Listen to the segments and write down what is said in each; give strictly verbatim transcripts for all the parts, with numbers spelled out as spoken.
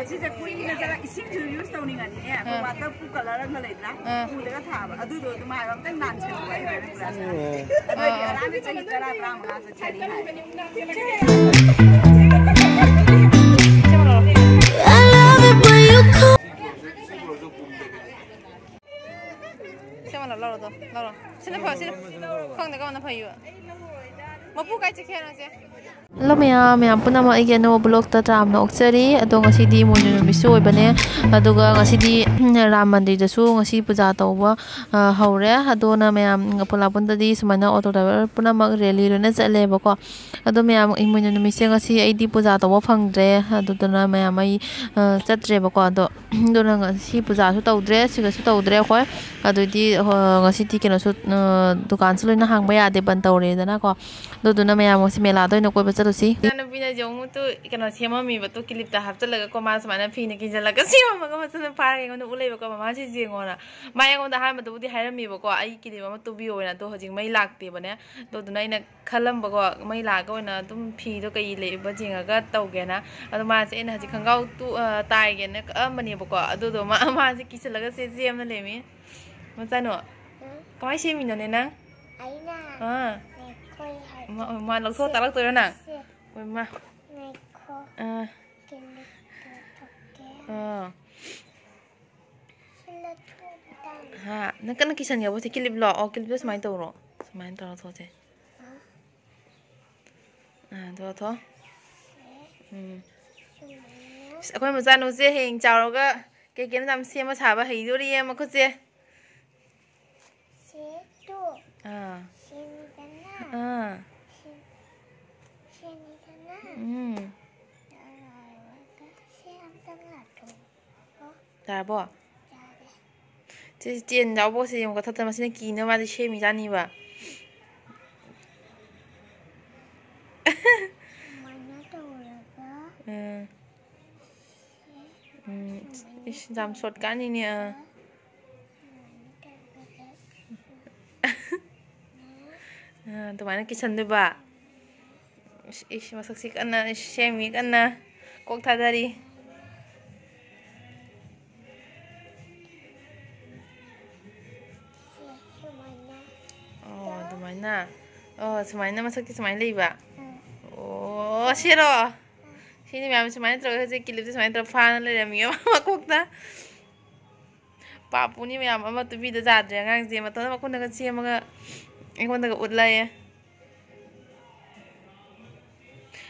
ꯁꯤꯁꯦ ꯀꯨꯏꯅ ꯆꯠꯂ ꯏꯁꯤꯡꯁꯨ ꯌꯨꯁ ꯇꯧꯅꯤꯡꯉꯗꯤꯅꯦ, ꯑꯩꯈꯣꯏ ꯑꯥ꯫ ꯋꯥꯇꯔ ꯄ꯭ꯔꯨꯐ ꯀꯂꯔ ꯑꯃ ꯂꯩꯗꯅ, ꯑꯥ꯫ ꯎꯗꯒ ꯊꯥꯕ, ꯑꯗꯨꯗꯣ ꯑꯗꯨꯝ ꯍꯥꯏꯕ ꯑꯝꯇꯪ ꯅꯥꯟꯁꯤꯜꯂꯨ ꯍꯥꯏꯕ ꯒ꯭ꯂꯥꯁꯇ꯫ ꯑꯥ꯫ ꯑꯗꯨꯒꯤ ꯑꯥ꯫ ꯑꯉꯥꯡꯒꯤ ꯆꯍꯤ ꯇꯔꯥ, ꯇꯔꯥꯃꯉꯥ ꯆꯠꯈ꯭ꯔꯅꯤ ꯍꯥꯏ꯫ I love it when you call. ꯁꯤ ꯑꯃ ꯂꯧꯔꯣ, ꯂꯧꯔꯣ꯫ ꯁꯤꯅ ꯐꯩ, ꯁꯤꯅ꯫ ꯈꯪꯗꯦ ꯀꯔꯝꯕꯅ ꯐꯩꯌꯨ꯫ ꯃꯄꯨ ꯀꯥꯏ ꯆꯠꯈꯤ ꯍꯥꯏꯅꯣ, ꯆꯦ? ꯍꯜꯂꯣ ꯃꯌꯥꯝ, ꯃꯌꯥꯝ ꯄꯨꯝꯅꯃꯛ ꯑꯩꯒꯤ ꯑꯅꯧꯕ ꯕ꯭ꯂꯣꯛꯇ ꯇꯔꯥꯝꯅ ꯑꯣꯛꯆꯔꯤ꯫ ꯑꯗꯣ ꯉꯁꯤꯗꯤ ꯏꯃꯣꯏꯅꯨ ꯅꯨꯃꯤꯠꯁꯨ ꯑꯣꯏꯕꯅꯦ꯫ ꯑꯗꯨꯒ ꯉꯁꯤꯗꯤ ꯔꯥꯝ ꯃꯟꯗꯤꯔꯗꯁꯨ ꯉꯁꯤ ꯄꯨꯖꯥ ꯇꯧꯕ, ꯑ, ꯍꯧꯔꯦ꯫ ꯑꯗꯨꯅ ꯃꯌꯥꯝ ꯄꯣꯂꯥ ꯄꯨꯟꯗꯗꯤ ꯁꯨꯃꯥꯏꯅ ꯑꯣꯇꯣ ꯗ꯭ꯔꯥꯏꯚꯔ ꯄꯨꯝꯅꯃꯛ ꯔꯦꯂꯤ ꯂꯣꯏꯅ ꯆꯠꯂꯦꯕꯀꯣ꯫ ꯑꯗꯣ ꯃꯌꯥꯝ ꯏꯃꯣꯏꯅꯨ ꯅꯨꯃꯤꯠꯁꯦ ꯉꯁꯤ ꯑꯩꯗꯤ ꯄꯨꯖꯥ ꯇꯧꯕ ꯐꯪꯗ꯭ꯔꯦ꯫ ꯑꯗꯨꯗꯨꯅ ꯃꯌꯥꯝ ꯑꯩ, ꯑ, ꯆꯠꯇ꯭ꯔꯦꯕꯀꯣ꯫ ꯑꯗꯣ ꯑꯗꯨꯅ ꯉꯁꯤ ꯄꯨꯖꯥꯁꯨ ꯇꯧꯗ꯭ꯔꯦ, ꯁꯤꯒꯁꯨ ꯇꯧꯗ꯭ꯔꯦ ꯑꯩꯈꯣꯏ꯫ ꯑꯗꯨꯗꯤ, ꯑ, ꯉꯁꯤꯗꯤ ꯀꯩꯅꯣꯁꯨ, ꯑ, ꯗꯨꯀꯥꯟꯁꯨ ꯂꯣꯏꯅ ꯍꯥꯡꯕ ꯌꯥꯗꯦ, ꯕꯟ ꯇꯧꯔꯦꯗꯅꯀꯣ꯫ ꯑꯗꯨꯗꯨꯅ ꯃꯌꯥꯝ ꯉꯁꯤ ꯃꯦꯂꯥꯗ ꯑꯣꯏꯅ ꯀꯣꯏꯕ ꯆꯠꯂꯨꯁꯤ꯫ ꯏꯆꯥꯅꯨꯄꯤꯅ ꯌꯦꯡꯉꯨ ꯇꯨ ꯀꯩꯅꯣ ꯁꯦꯝꯃꯝꯃꯤꯕ ꯇꯨ ꯀꯤꯂꯤꯞꯇ ꯍꯥꯞꯆꯜꯂꯒꯀꯣ, ꯃꯥ ꯁꯨꯃꯥꯏꯅ ꯐꯤꯅ ꯀꯤꯟꯁꯤꯜꯂꯒ ꯁꯦꯝꯃꯝꯃꯒ ꯃꯆꯥꯅ ꯐꯥꯔꯒ ꯑꯩꯉꯣꯟꯗ ꯎ ꯂꯩꯕꯀꯣ, "ꯃꯃꯥꯁꯤ ꯌꯦꯡꯉꯣꯅ"꯫ ꯃꯥ ꯑꯩꯉꯣꯟꯗ ꯑꯍꯥꯟꯕꯗꯕꯨꯗꯤ ꯍꯥꯏꯔꯝꯃꯦꯕꯀꯣ, ꯑꯩ ꯀꯤꯂꯤꯞ ꯑꯃ ꯇꯨꯕꯤꯌꯣꯅ, ꯑꯗꯣ ꯍꯧꯖꯤꯛ ꯃꯩ ꯂꯥꯛꯇꯦꯕꯅꯦ꯫ ꯑꯗꯨꯗꯨꯅ ꯑꯩꯅ ꯈꯜꯂꯝꯕꯀꯣ, ꯃꯩ ꯂꯥꯛꯑꯒ ꯑꯣꯏꯅ ꯑꯗꯨꯝ ꯐꯤꯗꯣ ꯀꯩ ꯂꯩꯕ ꯌꯦꯡꯉꯒ ꯇꯧꯒꯦꯅ꯫ ꯑꯗꯣ ꯃꯥꯁꯦ ꯑꯩꯅ ꯍꯧꯖꯤꯛ ꯈꯣꯡꯒ꯭ꯔꯥꯎ ꯇꯨ-, ꯑ, ꯇꯥꯏꯒꯦꯅ ꯀꯛꯑꯝꯕꯅꯦꯕꯀꯣ, ꯑꯗꯨꯗꯣ ꯃꯥ, ꯃꯥꯁꯦ ꯀꯤꯁꯜꯂꯒ ꯆꯦ ꯆꯦ ꯑꯃꯅ ꯂꯩꯔꯝꯃꯤ꯫ ꯃꯆꯥꯅꯨ, ꯎꯝ? ꯀꯃꯥꯏꯅ ꯁꯦꯝꯃꯤꯅꯣꯅꯦ ꯅꯪ? ꯑꯩꯅ ꯑꯥ꯫ ꯉꯥꯏꯈꯣ ꯍꯥꯏ-, ꯃꯥ, ꯃꯥ ꯂꯧꯊꯣꯛ ꯁꯦ-, ꯇꯥꯛꯂꯛꯇꯣꯏꯔꯣ ꯅꯪ? ꯁꯦ-, ꯑꯣꯏ ꯃꯥ꯫ ꯉꯥꯏꯈꯣ꯫ ꯑꯥ꯫ ꯀꯤꯂꯤꯞ ꯂꯧꯊꯣꯛꯀꯦ꯫ ꯑꯥ꯫ ꯁꯤ ꯂꯧꯊꯣꯛ ꯇꯥꯔꯦ꯫ ꯍꯥ, ꯅꯪ ꯀꯟꯅ ꯀꯤꯁꯟꯒꯦꯕ, ꯁꯤ ꯀꯤꯂꯤꯞ ꯂꯣ? ꯑꯣ, ꯀꯤꯂꯤꯞꯇꯣ ꯁꯨꯃꯥꯏꯅ ꯇꯧꯔꯣ꯫ ꯁꯨꯃꯥꯏꯅ ꯇꯧꯔ ꯂꯧꯊꯣꯛꯁꯦ꯫ ꯑꯥ꯫ ꯑꯥ, ꯊꯣ, ꯊꯣ꯫ ꯎꯝ꯫ ꯁꯨꯃꯥꯏꯅ꯫ ꯑꯁ, ꯑꯩꯈꯣꯏ ꯃꯆꯥꯅꯨꯁꯦ ꯍꯌꯦꯡ ꯆꯥꯎꯔꯒ ꯀꯩ ꯀꯩꯅꯣ ꯌꯥꯝ ꯁꯦꯝꯕ ꯁꯥꯕ ꯍꯩꯗꯣꯔꯤꯌꯦ ꯃꯈꯨꯠꯁꯦ꯫ ꯁꯦ ꯇꯨ꯫ ꯑꯥ꯫ ꯁꯦꯝꯃꯤꯗꯅ꯫ ꯑꯥ꯫ ꯁꯦꯝ-, ꯁꯦꯝꯃꯤꯗꯅ꯫ ꯎꯝ꯫ ꯑꯗꯨꯒ ꯁꯦ ꯑꯝꯇꯪ ꯂꯥꯛꯑꯣ꯫ ꯌꯥꯔꯕꯣ? ꯌꯥꯔꯦ꯫ ꯁꯤ ꯆꯦꯟ ꯌꯥꯎꯕꯁꯦ ꯌꯦꯡꯉꯨ, ꯀꯛꯊꯠꯇꯅ ꯃꯁꯤꯅ ꯀꯤꯅꯕ ꯃꯥꯗꯤ ꯁꯦꯝꯃꯤꯖꯥꯠꯅꯤꯕ꯫ ꯁꯨꯃꯥꯏꯅ ꯇꯧꯔꯒ ꯎꯝ꯫ ꯁꯦ ꯎꯝ꯫ ꯁꯨꯃꯥꯏꯅ ꯏꯁ, ꯌꯥꯝ ꯇꯧꯔꯒ ꯁꯣꯔꯠꯀꯠꯅꯤꯅꯦ, ꯑꯥ꯫ ꯁꯨꯃꯥꯏꯅ ꯇꯧꯔꯒ ꯑꯥ, ꯑꯗꯨꯃꯥꯏꯅ ꯀꯤꯁꯟꯗꯣꯏꯕ꯫ ꯏꯁ, ꯏꯁ, ꯃꯁꯛꯁꯤ ꯀꯟꯅ ꯁꯦꯝꯃꯤ, ꯀꯟꯅ ꯀꯣꯛ ꯊꯥꯗꯔꯤ꯫ ꯁꯨꯃꯥꯏꯅ ꯃꯁꯛꯇꯤ ꯁꯨꯃꯥꯏꯅ ꯂꯩꯕ? ꯑꯣ, ꯁꯤꯔꯣ? ꯁꯤꯅꯤ ꯃꯌꯥꯝ ꯁꯨꯃꯥꯏꯅ ꯇꯧꯔꯒ ꯍꯧꯖꯤꯛ ꯀꯤꯂꯤꯞꯁꯦ ꯁꯨꯃꯥꯏꯅ ꯇꯧꯔꯒ ꯐꯥꯅ ꯂꯩꯔꯝꯃꯤ ꯃꯀꯣꯛꯇ꯫ ꯄꯥꯄꯨꯅꯤ ꯃꯌꯥꯝ ꯑꯃ ꯇꯨꯕꯤꯗ ꯌꯥꯗ꯭ꯔꯦ ꯑꯉꯥꯡꯁꯦ꯫ ꯃꯇꯣꯟꯗ ꯃꯈꯨꯟꯗꯒ ꯁꯦꯝꯃꯒ ꯑꯩꯉꯣꯟꯗꯒ ꯎꯠꯂꯛꯑꯦ꯫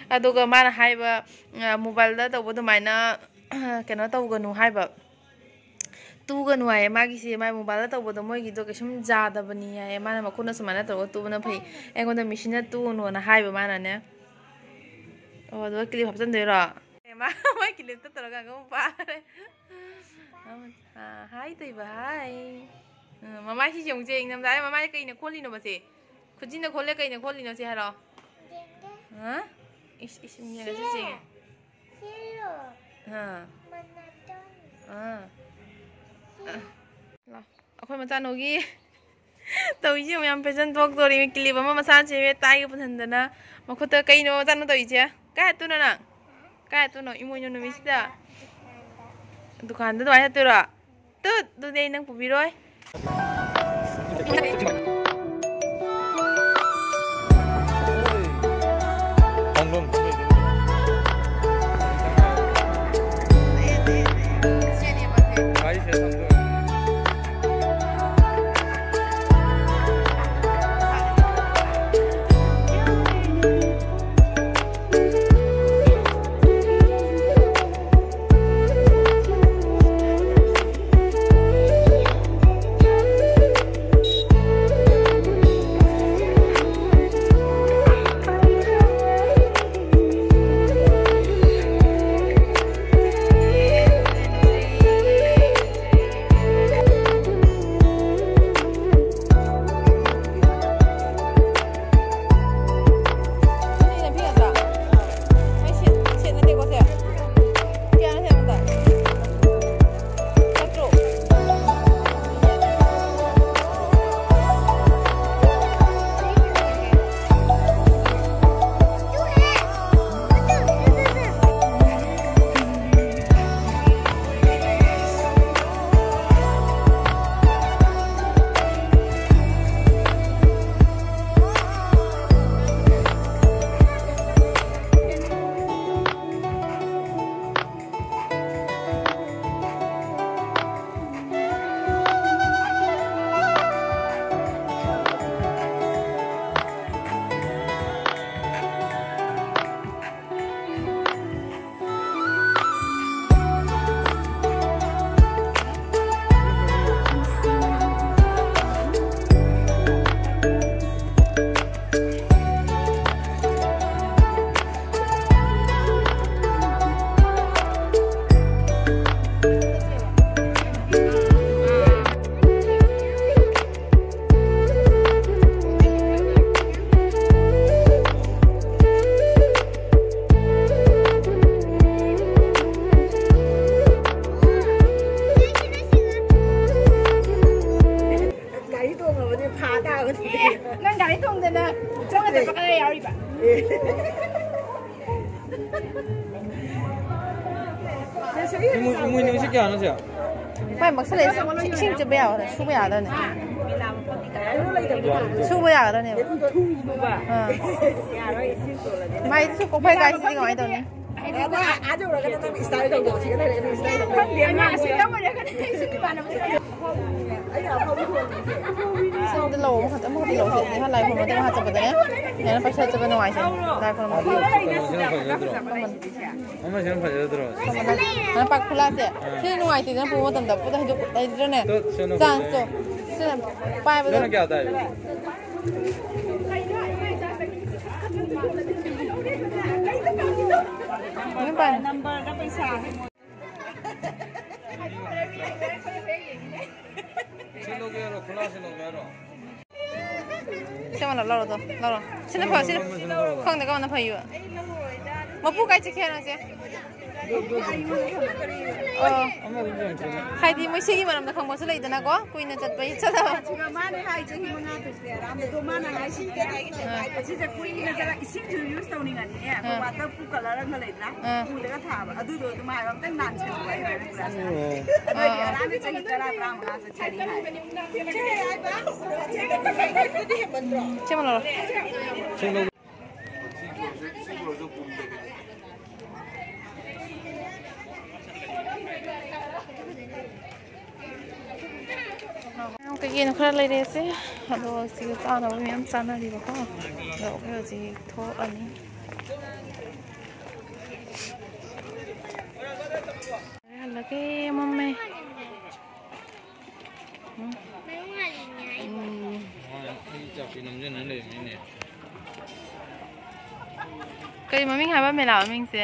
ꯑꯗꯨꯒ ꯃꯥꯅ ꯍꯥꯏꯕ, ꯑ, ꯃꯣꯕꯥꯏꯜꯗ ꯇꯧꯕ ꯑꯗꯨꯃꯥꯏꯅ, ꯀꯩꯅꯣ ꯇꯧꯒꯅꯨ ꯍꯥꯏꯕ꯫ ꯇꯨꯒꯅꯨ ꯍꯥꯏꯌꯦ ꯃꯥꯒꯤꯁꯦ꯫ ꯃꯥꯏ ꯃꯣꯕꯥꯏꯜꯗ ꯇꯧꯕꯗꯣ ꯃꯣꯏꯒꯤꯗꯣ ꯀꯩꯁꯨꯝ ꯌꯥꯗꯕꯅꯤ ꯍꯥꯏꯌꯦ꯫ ꯃꯥꯅ ꯃꯈꯨꯠꯅ ꯁꯨꯃꯥꯏꯅ ꯇꯧꯔꯒ ꯇꯨꯕꯅ ꯐꯩ꯫ ꯑꯩꯉꯣꯟꯗ ꯃꯤꯁꯤꯅ ꯇꯨꯒꯅꯣꯅ ꯍꯥꯏꯕ ꯃꯥꯅꯅꯦ꯫ ꯑꯣ, ꯑꯗꯨꯒ ꯀꯤꯂꯤꯞ ꯍꯥꯞꯆꯤꯟꯗꯣꯏꯔꯣ? ꯑꯦ, ꯃꯥ, ꯃꯥꯏ ꯀꯤꯂꯤꯞꯇ ꯇꯧꯔꯒ ꯑꯉꯧꯕ ꯐꯥꯔꯦ꯫ ꯑꯃ, ꯑ, ꯍꯥꯏ ꯇꯣꯏꯕ, ꯍꯥꯏ꯫ ꯑ, ꯃꯃꯥꯏꯁꯤꯁꯨ ꯌꯦꯡꯉꯨꯁꯦ, ꯏꯪꯊꯝꯊꯥꯗ ꯃꯃꯥꯏ ꯀꯩꯅ ꯈꯣꯜꯂꯤꯅꯣꯕꯁꯦ? ꯈꯨꯖꯤꯟꯅ ꯈꯣꯜꯂꯦ, ꯀꯩꯅ ꯈꯣꯜꯂꯤꯅꯣ ꯁꯤ ꯍꯥꯏꯔꯣ? ꯌꯦꯡꯒꯦ꯫ ꯍꯥ? ꯏꯁ, ꯏꯁ, ꯌꯦꯡꯉꯁꯤ ꯁꯤ꯫ ꯁꯤꯔꯣ? ꯑꯥ꯫ ꯃꯅꯥꯇꯣꯟ꯫ ꯑꯥ꯫ ꯁꯤ꯫ ꯂꯥꯎ꯫ ꯑꯩꯈꯣꯏ ꯃꯆꯥꯅꯨꯒꯤ ꯇꯧꯔꯤꯁꯤ ꯌꯦꯡꯉꯨ, ꯌꯥꯝ ꯐꯦꯁꯟ ꯊꯣꯛꯇꯣꯔꯤ꯫ ꯀꯤꯂꯤꯞ ꯑꯃ ꯃꯁꯥꯅ ꯁꯦꯝꯃꯦ, ꯇꯥꯏꯒ ꯄꯨꯟꯁꯤꯟꯗꯅ꯫ ꯃꯈꯨꯠꯇ ꯀꯩꯅꯣ ꯃꯆꯥꯅꯨ ꯇꯧꯔꯤꯁꯦ? ꯀꯥꯏ ꯍꯥꯠꯇꯣꯏꯅꯣ ꯅꯪ? ꯀꯥꯏ ꯍꯥꯠꯇꯣꯏꯅꯣ? ꯏꯃꯣꯏꯅꯨ ꯅꯨꯃꯤꯠꯁꯤꯗ? ꯗꯨꯀꯥꯟꯗ꯫ ꯗꯨꯀꯥꯟꯗ ꯑꯗꯨꯃꯥꯏꯅ ꯍꯥꯠꯇꯣꯏꯔꯣ? ꯇꯨꯠ, ꯑꯗꯨꯗꯤ ꯑꯩ ꯅꯪ ꯄꯨꯕꯤꯔꯣꯏ꯫ ꯏꯃꯣꯏ, ꯏꯃꯣꯏꯅꯨꯁꯤ ꯀꯌꯥꯅꯣ, ꯁꯦ? ꯃꯥꯏ ꯃꯛꯁꯜꯂꯛꯑꯦ꯫ ꯏꯁꯤꯡ ꯆꯨꯞꯄ ꯌꯥꯒꯗ꯭ꯔꯥ? ꯁꯨꯕ ꯌꯥꯒꯗ꯭ꯔꯅꯦ? ꯁꯨꯕ ꯌꯥꯒꯗ꯭ꯔꯅꯦꯕ? ꯑꯥ꯫ ꯃꯥꯏꯗꯨꯁꯨ ꯀꯣꯛꯐꯥꯏ ꯀꯥꯏꯁꯤꯗꯤ ꯀꯃꯥꯏꯅ ꯇꯧꯅꯤ? ꯑꯥ ꯌꯧꯔꯒꯅ ꯅꯪ style ꯇꯧꯗꯣ꯫ ꯁꯤꯗ ꯂꯩꯔꯦ, ꯅꯪ style ꯇꯧꯗꯣ꯫ ꯁꯣꯝꯗ ꯂꯧ ꯑꯃꯈꯛꯇ, ꯑꯃꯈꯛꯇ ꯂꯧꯁꯦ꯫ ꯅꯍꯥꯟ ꯂꯥꯏ ꯈꯨꯔꯨꯝꯕꯗ ꯉꯥꯏꯍꯥꯛ ꯆꯠꯄꯗꯅꯦ, ꯅꯦꯅ ꯄꯩꯁꯥ ꯆꯠꯄ ꯅꯨꯡꯉꯥꯏꯁꯦ꯫ ꯂꯥꯏ ꯈꯨꯔꯨꯝꯕꯗ꯫ ꯀꯩꯅꯣꯁꯤꯅ ꯐꯖꯗ꯭ꯔꯣ? ꯑꯃꯁꯤꯅ ꯐꯖꯗ꯭ꯔꯣ? ꯅꯪ ꯄꯥꯛ ꯈꯨꯂꯥꯁꯦ꯫ ꯁꯤ ꯅꯨꯡꯉꯥꯏꯇꯦꯗꯅ ꯄꯨꯕ ꯃꯇꯝꯗ ꯄꯣꯠ ꯍꯩꯗꯣꯛ-, ꯂꯩꯗ꯭ꯔꯅꯦ? ꯇꯣ, ꯁꯤꯅ ꯆꯥꯟꯁꯇꯣ꯫ ꯐꯖꯩ꯫ ꯁꯤꯅ ꯄꯥꯏꯕꯗ꯫ ꯁꯤꯅ ꯀꯌꯥ ꯇꯥꯏꯕ? ꯅꯪ ꯄꯥꯏ꯫ ꯁꯤ ꯂꯧꯒꯦ ꯍꯥꯏꯔꯣ? ꯈꯨꯂꯥꯁꯤ ꯂꯧꯒꯦ ꯍꯥꯏꯔꯣ? ꯁꯤ ꯑꯃ ꯂꯧꯔꯣ, ꯑꯗꯣ ꯂꯧꯔꯣ꯫ ꯁꯤꯅ ꯐ-, ꯁꯤꯅ ꯈꯪꯗꯦ ꯀꯃꯥꯏꯅ ꯐꯩꯌꯨ꯫ ꯃꯄꯨ ꯀꯥꯏ ꯆꯠꯈꯤ ꯍꯥꯏꯅꯣ, ꯆꯦ? ꯑꯣ꯫ ꯑꯃꯗꯨꯝ ꯌꯦꯡꯉꯛꯀꯦꯅꯦ꯫ ꯍꯥꯏꯗꯤ ꯃꯣꯏ ꯁꯤꯒꯤ ꯃꯔꯝꯗ ꯈꯪꯕꯁꯨ ꯂꯩꯗꯅꯀꯣ, ꯀꯨꯏꯅ ꯆꯠꯄ ꯆꯠꯂꯕ꯫ ꯑꯗꯨꯒ ꯃꯥꯅ ꯍꯥꯏ ꯆꯍꯤ ꯃꯉꯥ ꯇꯔꯨꯛ ꯂꯩꯔꯀꯥꯟꯗ, ꯑꯗꯣ ꯃꯥꯅ ꯍꯥꯏꯁꯤꯗꯤ ꯑꯥ꯫ ꯑꯁꯤꯁꯦ ꯀꯨꯏꯅ ꯆꯠꯂ ꯏꯁꯤꯡꯁꯨ use ꯇꯧꯅꯤꯡꯉꯗꯤꯅꯦ, ꯑꯩꯈꯣꯏ ꯑꯥ꯫ Water ꯄꯨ colour ꯑꯃ ꯂꯩꯗꯅ, ꯑꯥ꯫ ꯄꯨꯗꯒ ꯊꯥꯕ, ꯑꯗꯨꯗꯣ ꯑꯗꯨꯃꯥꯏꯅ ꯑꯝꯇꯪ ꯅꯥꯟꯁꯤꯜꯂꯨ ꯍꯥꯏꯕ ꯒ꯭ꯂꯥꯁꯇ꯫ ꯑꯥ꯫ ꯑꯗꯨꯒꯤ ꯑꯉꯥꯡꯗꯣ ꯆꯍꯤ ꯇꯔꯥ, ꯇꯔꯥꯃꯉꯥ ꯆꯠꯈ꯭ꯔꯅꯤ ꯍꯥꯏ꯫ ꯁꯦꯝꯃ ꯂꯧꯔꯣ꯫ ꯀꯩꯀꯩꯅꯣ ꯈꯔ ꯂꯩꯔꯛꯑꯦꯁꯦ꯫ ꯑꯗꯣ ꯁꯤꯒ ꯆꯥꯅꯕ ꯃꯌꯥꯝ ꯆꯥꯅꯔꯤꯕꯀꯣ꯫ ꯑꯗꯣ ꯑꯩꯈꯣꯏ ꯍꯧꯖꯤꯛ ꯊꯣꯛꯑꯅꯤ꯫ ꯍꯜꯂꯒꯦ, ꯃꯝꯃꯦ꯫ ꯎꯝ꯫ ꯎꯝ꯫ ꯑꯩ ꯆꯥꯛꯁꯤ ꯅꯝꯖꯟꯅ ꯂꯩꯕꯅꯤꯅꯦ꯫ ꯀꯔꯤ ꯃꯃꯤꯡ ꯍꯥꯏꯕ ꯃꯦꯂꯥ ꯃꯃꯤꯡꯁꯦ?